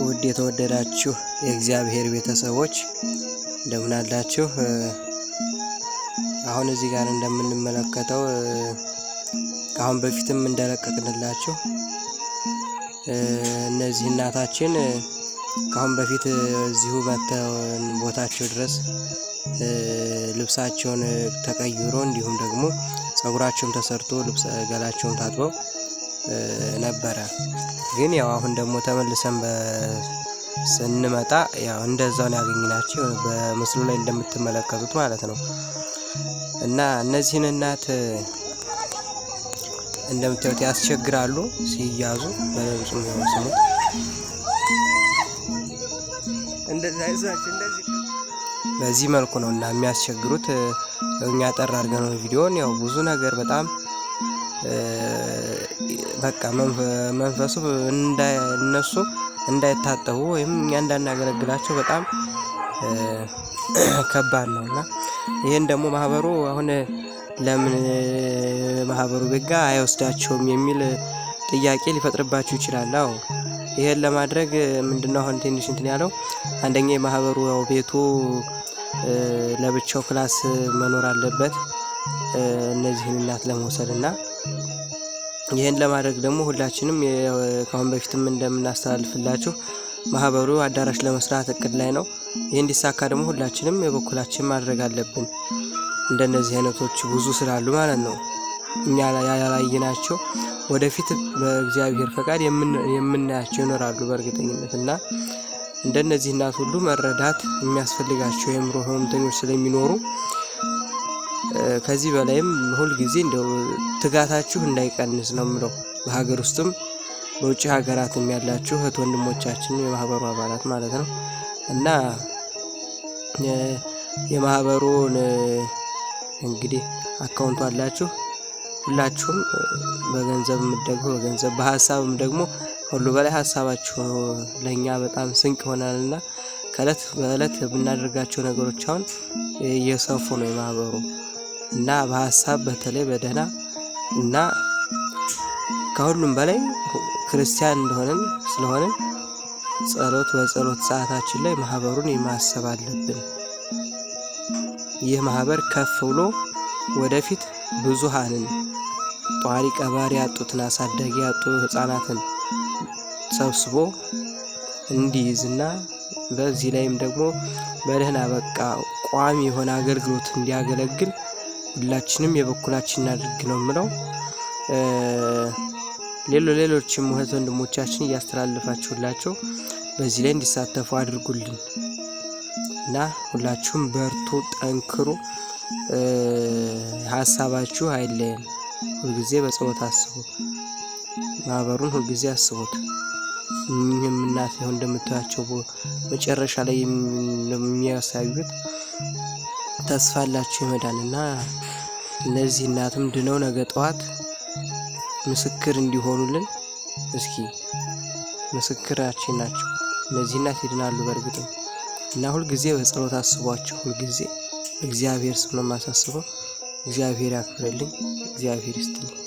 ውድ የተወደዳችሁ የእግዚአብሔር ቤተሰቦች እንደምን አላችሁ? አሁን እዚህ ጋር እንደምንመለከተው ከአሁን በፊትም እንደለቀቅንላችሁ እነዚህ እናታችን ከአሁን በፊት እዚሁ መጥተው ቦታቸው ድረስ ልብሳቸውን ተቀይሮ እንዲሁም ደግሞ ጸጉራቸውም ተሰርቶ ልብስ ገላቸውን ታጥበው ነበረ። ግን ያው አሁን ደግሞ ተመልሰን ስንመጣ ያው እንደዛው ነው ያገኘናቸው በምስሉ ላይ እንደምትመለከቱት ማለት ነው። እና እነዚህን እናት እንደምታዩት ያስቸግራሉ ሲያዙ በድምፁ ስሙት። በዚህ መልኩ ነው እና የሚያስቸግሩት። እኛ ጠር አድርገን ነው ቪዲዮን ያው ብዙ ነገር በጣም በቃ መንፈሱ እነሱ እንዳይታጠቡ ወይም እኛ እንዳናገለግላቸው በጣም ከባድ ነው። እና ይህን ደግሞ ማህበሩ አሁን ለምን ማህበሩ ቤት ጋር አይወስዳቸውም የሚል ጥያቄ ሊፈጥርባችሁ ይችላል። አዎ ይሄን ለማድረግ ምንድነው አሁን ትንሽ እንትን ያለው አንደኛ የማህበሩ ያው ቤቱ ለብቻው class መኖር አለበት እነዚህን እናት ለመውሰድ እና ይህን ለማድረግ ደግሞ ሁላችንም ከአሁን በፊትም እንደምናስተላልፍላችሁ ማህበሩ አዳራሽ ለመስራት እቅድ ላይ ነው። ይህ እንዲሳካ ደግሞ ሁላችንም የበኩላችን ማድረግ አለብን። እንደነዚህ አይነቶች ብዙ ስላሉ ማለት ነው እኛ ያላየናቸው ወደፊት በእግዚአብሔር ፈቃድ የምናያቸው ይኖራሉ በእርግጠኝነት። እና እንደነዚህ እናት ሁሉ መረዳት የሚያስፈልጋቸው የአእምሮ ህመምተኞች ስለሚኖሩ ከዚህ በላይም ሁል ጊዜ እንደው ትጋታችሁ እንዳይቀንስ ነው የምለው። በሀገር ውስጥም በውጭ ሀገራትም ያላችሁ እህት ወንድሞቻችን የማህበሩ አባላት ማለት ነው። እና የማህበሩን እንግዲህ አካውንቱ አላችሁ ሁላችሁም በገንዘብ የምትደግፉ በገንዘብ በሀሳብም ደግሞ ሁሉ በላይ ሀሳባችሁ ለእኛ በጣም ስንቅ ይሆናልና ከእለት በእለት የምናደርጋቸው ነገሮች አሁን እየሰፉ ነው የማህበሩ እና በሀሳብ በተለይ በደህና እና ከሁሉም በላይ ክርስቲያን እንደሆነን ስለሆንን ጸሎት በጸሎት ሰዓታችን ላይ ማህበሩን የማሰብ አለብን። ይህ ማህበር ከፍ ብሎ ወደፊት ብዙሃንን ጧሪ ቀባሪ ያጡትን አሳዳጊ ያጡ ህፃናትን ሰብስቦ እንዲይዝና በዚህ ላይም ደግሞ በደህና በቃ ቋሚ የሆነ አገልግሎት እንዲያገለግል ሁላችንም የበኩላችን እናድርግ ነው የምለው። ሌሎችም እህት ወንድሞቻችን እያስተላለፋችሁላቸው በዚህ ላይ እንዲሳተፉ አድርጉልን እና ሁላችሁም በርቱ፣ ጠንክሩ። ሀሳባችሁ አይለየን። ሁልጊዜ በጸሎት አስቡ። ማህበሩን ሁልጊዜ አስቡት። እኚህም እናት ይኸው እንደምታያቸው መጨረሻ ላይ የሚያሳዩት ተስፋ አላቸው የመዳን እና እነዚህ እናትም ድነው ነገ ጠዋት ምስክር እንዲሆኑልን እስኪ ምስክራችን ናቸው። እነዚህ እናት ይድናሉ በእርግጥም እና ሁልጊዜ በጸሎት አስቧቸው። ሁልጊዜ እግዚአብሔር ስም ነው የማሳስበው። እግዚአብሔር ያክብርልኝ። እግዚአብሔር ይስጥልኝ።